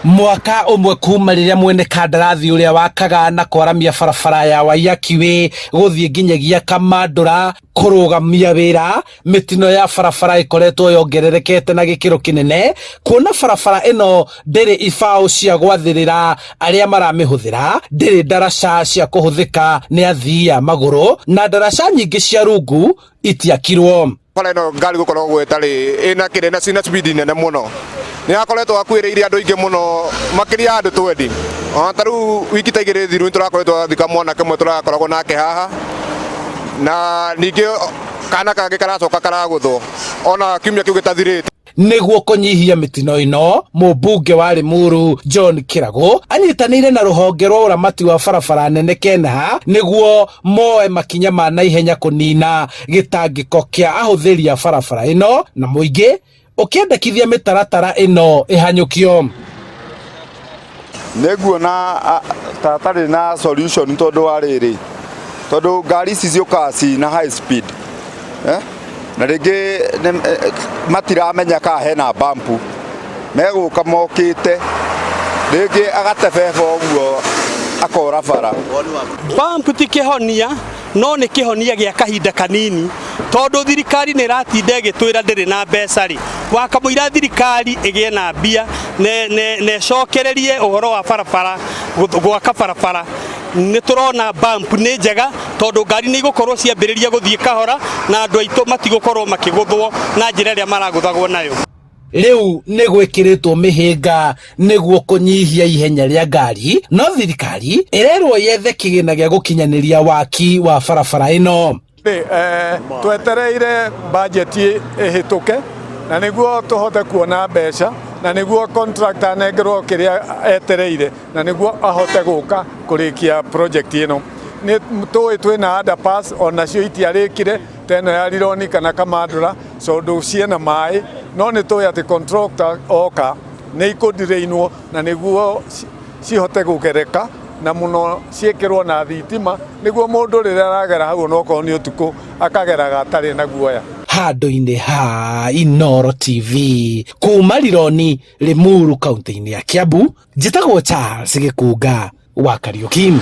Mwaka ũmwe kuma rĩrĩa mwene kandarathi ũrĩa wakaga na kwaramia barabara ya Waiyaki Way gũthiĩ nginyagia Kamandũra kũrũgamia wĩra, mĩtino ya barabara ĩkoretwo yongererekete na gĩkĩro kĩnene, kuona barabara ĩno ndĩrĩ ibaũ cia gwathĩrĩra arĩa maramĩhũthĩra, ndĩrĩ ndaraca cia kũhũthĩka nĩ athii a magũrũ, na ndaraca nyingĩ cia rungu itiakirwo. Bara ĩno ngari gũkoragwo ĩtarĩ ĩna kĩrĩa na cina speed nene mũno nĩ akoretwo akuĩrĩire andũ aingĩ mũno makĩria ya andũ twendi ona ta rĩu wiki ta igĩrĩ thiru nĩ tũrakoretwo twathika mwanake ũmwe tũrakoragwo nake haha na ningĩ kana kangĩ karacoka karagũthwo ona kiumia kĩu gĩtathirĩte. Nĩguo kũnyihia mĩtino ĩno, mũmbunge wa Limuru John Kĩragũ anyitanĩire na rũhonge rwa ũramati wa barabara nene KENHA nĩguo moe makinya ma naihenya kũnina gĩtangĩko kĩa ahũthĩri a barabara ĩno na mũingĩ ũkĩendekithia mĩtaratara ĩno ĩhanyũkio. Nĩ nguona ta hatarĩ na solution tondũ wa rĩrĩ, tondũ ngari ici ciũkaga ciĩna high speed eh? na rĩngĩ matiramenya kana hena bump, megũka mokĩte rĩngĩ agatebeba ũguo akora bara. Bump ti kĩhonia no nĩ kĩhonia gĩa kahinda kanini tondũ thirikari nĩ ĩratinda ĩgĩtwĩra ndĩrĩ na mbeca rĩ, wakamũira thirikari ĩgĩe na mbia na ĩcokererie ũhoro wa barabara, gwaka barabara, nĩ tũrona bump nĩ njega tondũ ngari nĩ igũkorwo ciambĩrĩria gũthiĩ kahora na andũ aitũ matigũkorwo makĩgũthwo na njĩra ĩrĩa maragũthagwo nayo. Rĩu nĩ gwĩkĩrĩtwo mĩhĩnga nĩguo kũnyihia ihenya rĩa ngari, no thirikari ĩrerwo yethe kĩgĩna gĩa gũkinyanĩria waki wa barabara ĩno. Twetereire bajeti ĩhĩtũke na nĩguo tũhote kuona mbeca na nĩguo contractor anengerwo kĩrĩa etereire na nĩguo ahote gũka kũrĩkia project ĩno. Nĩ tũĩ twĩna underpass onacio itiarĩkire ta ĩno ya Rironi kana Kamandũra tondũ ciĩna maĩ, no nĩ tũĩ atĩ contractor oka nĩ ikũndirĩinwo na nĩguo cihote kũgereka na mũno ciĩkĩrwo na thitima nĩguo mũndũ rĩrĩa aragera hau onokorwo nĩ ũtukũ akageraga atarĩ na guoya. Handũ-inĩ ha Inooro TV kuma Rironi, Limuru, kaunti-inĩ ya Kiambu, njĩtagwo Charles Gĩkunga wa Kariuki.